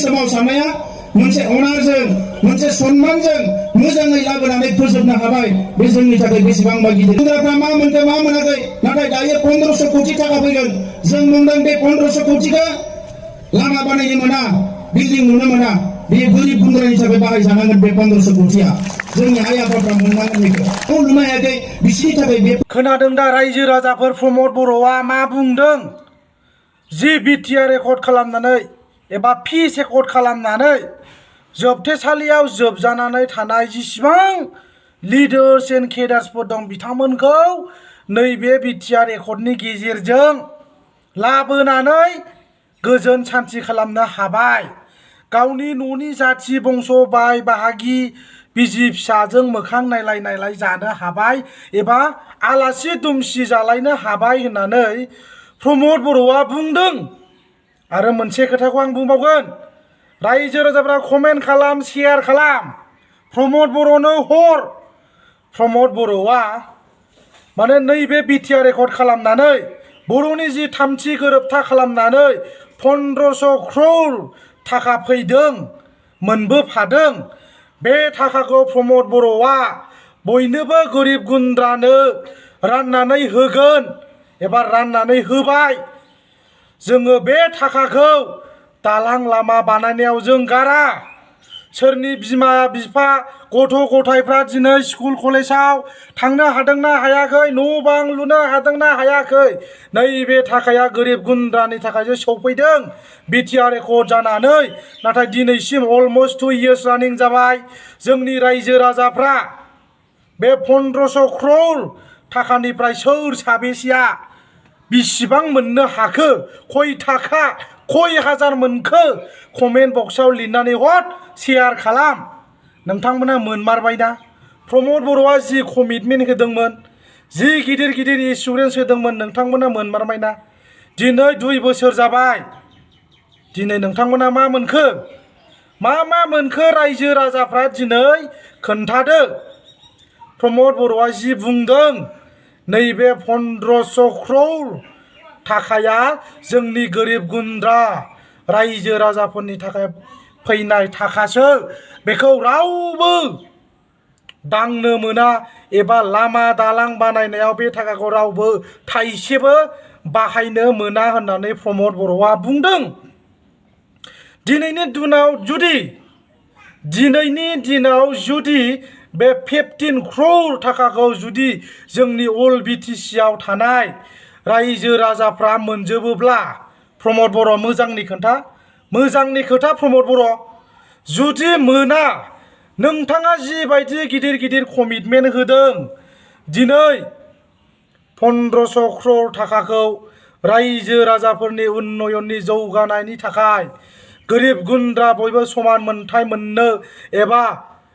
सोमावसारनाया मोनसे अनारजों मोनसे सन्मानजों मोजाङै लाबोनानै फोजोबनो हाबाय बे जोंनि थाखाय बेसेबांबा गिदिर इंराजफ्रा मा मोनखो मा मोनाखै नाथाय दायो 1500 कोटी थाखा फैगोन जों बुंदों बे 1500 कोटीखौ लामा बानायनो मोना बिल्डिं लुनो मोना बे गोरिब गुन्द्रानि थाखाय बाहायजानांगोन बे 1500 कोटीया जोंनि आइ आफाफ्रा मोननांगोन बेखौ लुनो हायाखै बिसिनि थाखाय बे खोनादों दा रायजो राजाफोर प्रमद बर'आ मा बुंदों जि बिटिआर रेकर्ड खालामनानै एबा फिस रेकर्ड खालामनानै जोबथेसालियाव जोबजानानै थानाय जेसेबां लिडार्स एन्ड केडार्सफोर दं बिथांमोनखौ नैबे बिटिआर रेकर्डनि गेजेरजों लाबोनानै गोजोन सान्थि खालामनो हाबाय गावनि न'नि जाथि बंस बाय बाहागि बिसि फिसाजों मोखां नायलाय नायलाय जानो हाबाय एबा आलासि दुमसि जालायनो हाबाय होननानै प्रमद बर'आ बुंदों। आरो मोनसे खोथाखौ आं बुंबावगोन रायजो राजाफ्रा कमेन्ट खालाम शेयार खालाम प्रमद बर'नो हर प्रमद बर'आ माने नैबे बिटिआर रेकर्ड खालामनानै बर'नि जि थामथि गोरोबथा खालामनानै 1500 क्रर थाखा फैदों मोनबोफादों बे थाखाखौ प्रमद बर'आ बयनोबो गोरिब गुन्द्रानो राननानै होगोन एबा राननानै होबाय जोङो बे थाखाखौ दालां लामा बानायनायाव जों गारा सोरनि बिमा बिफा गथ' गथायफ्रा दिनै स्कुल कलेजाव थांनो हादोंना हायाखै न' बां लुनो हादोंना हायाखै नैबे थाखाया गोरिब गुन्द्रानि थाखायसो सौफैदों बिटिआर रेकर्ड जानानै नाथाय दिनैसिम अलमस्ट 2 इयार्स रानिं जाबाय जोंनि रायजो राजाफ्रा बे 1500 क्रर थाखानिफ्राय सोर साबेसेया बिसिबां मोननो हाखो खय थाखा खय हाजार मोनखो कमेन्ट बक्सआव लिरनानै हर शेयार खालाम नोंथांमोना मोनमारबायना प्रमद बर'आ जि कमिटमेन्ट होदोंमोन जि गिदिर गिदिर एसुरेन्स होदोंमोन नोंथांमोना मोनमारबायना दिनै 2 बोसोर जाबाय दिनै नोंथांमोना मा मोनखो मा मोनखो रायजो राजाफ्रा दिनै खोन्थादो प्रमद बर'आ जि बुंदों नैबे 1500 क्रर थाखाया जोंनि गोरिब गुन्द्रा रायजो राजाफोरनि थाखाय फैनाय थाखासो बेखौ रावबो दांनो मोना एबा लामा दालां बानायनायाव बे थाखाखौ रावबो थाइसेबो बाहायनो मोना होननानै प्रमद बर'आ बुंदों। दिनैनि दिनाव जुदि बे 15 क्रर थाखाखौ जुदि जोंनि अल बिटिसि आव थानाय रायजो राजाफ्रा मोनजोबोब्ला प्रमद बर' मोजांनि खोथा प्रमद बर' जुदि मोना नोंथाङा जिबायदि गिदिर गिदिर कमिटमेन्ट होदों दिनै 1500 क्रर थाखाखौ रायजो राजाफोरनि उन्नयननि जौगानायनि थाखाय गोरिब गुन्द्रा बयबो समान मोनथाय मोननो एबा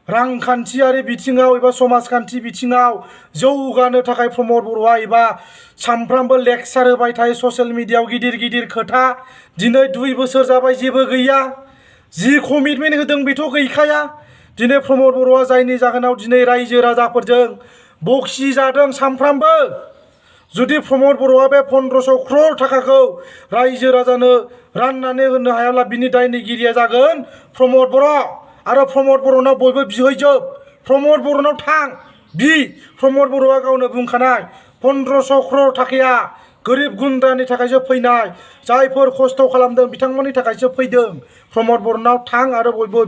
रांखान्थियारि बिथिङाव एबा समाजखान्थि बिथिङाव जौगानो थाखाय प्रमद बर'आ एबा सानफ्रामबो लेक्सार होबाय थायो ससियेल मिडियायाव गिदिर गिदिर खोथा दिनै 2 बोसोर जाबाय जेबो गैया जि कमिटमेन्ट होदों बेथ' गैखाया दिनै प्रमद बर'आ जायनि जाहोनाव दिनै रायजो राजाफोरजों बखसि जादों सानफ्रामबो जुदि प्रमद बर'आ बे 1500 क्रर थाखाखौ रायजो राजानो राननानै होनो हायाब्ला बिनि दायनिगिरिया जागोन प्रमद बर' आरो प्रमद बर'नाव बयबो बिहैजोब प्रमद बर'नाव थां प्रमद बर'आ गावनो बुंखानाय 1500 क्रर थाखाया गोरिब गुन्द्रानि थाखायसो फैनाय जायफोर खस्थ' खालामदों बिथांमोननि थाखायसो फैदों प्रमद बर'नाव थां आरो बयबो